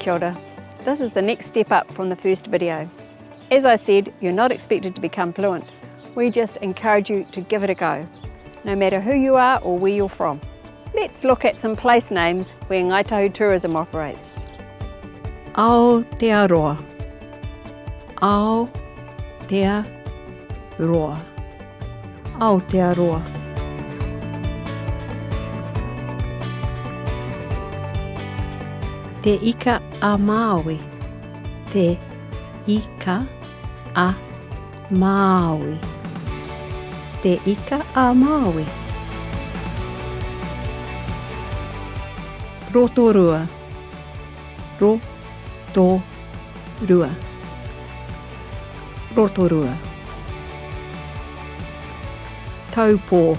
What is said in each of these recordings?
Kia ora. This is the next step up from the first video. As I said, you're not expected to become fluent. We just encourage you to give it a go, no matter who you are or where you're from. Let's look at some place names where Ngāi Tahu Tourism operates. Aotearoa Aotearoa Aotearoa. Te Ika a Māui Te Ika a Māui Te Ika a Māui. Rotorua Ro-to-rua Rotorua. Taupō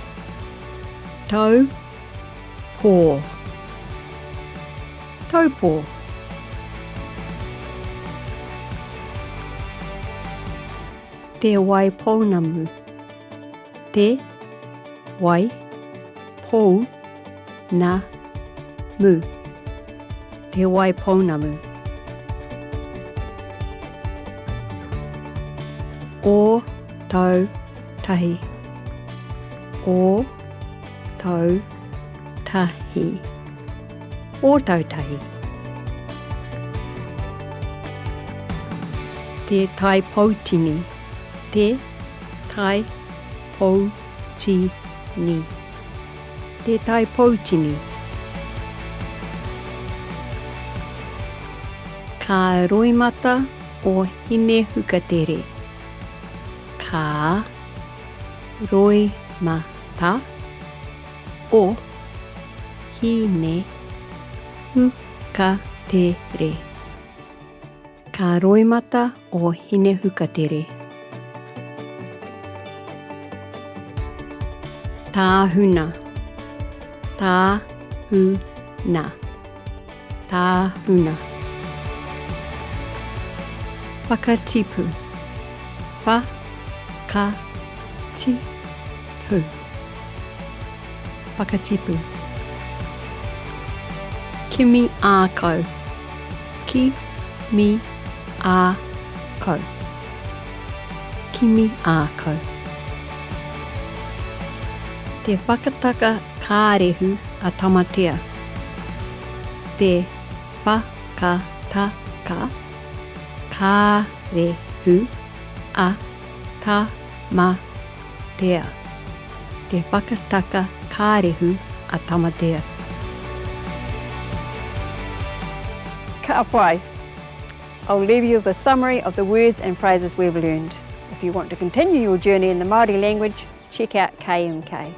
Tau pō Taupō. Te Waipounamu Te wai pou na mu Te Waipounamu. Ō tau tahi Ō tau tahi Ōtautahi. Te Tai Poutini Te Tai Poutini Te Tai Poutini. Ka roimata o Hinehukatere Ka roimata o Hine Hukatere. Ka roimata o Hinehukatere. Tāhuna Tā-hu-na Tāhuna. Whakatipu Wha-ka-ti-pu Whakatipu. Kimi ākau. Ki mi ā kau. Kimi ākau. Te whakataka kārehu a Tamatea. Te whakataka kārehu a Tamatea. Te whakataka kārehu a Tamatea. Ka pai. I'll leave you with a summary of the words and phrases we've learned. If you want to continue your journey in the Māori language, check out KMK.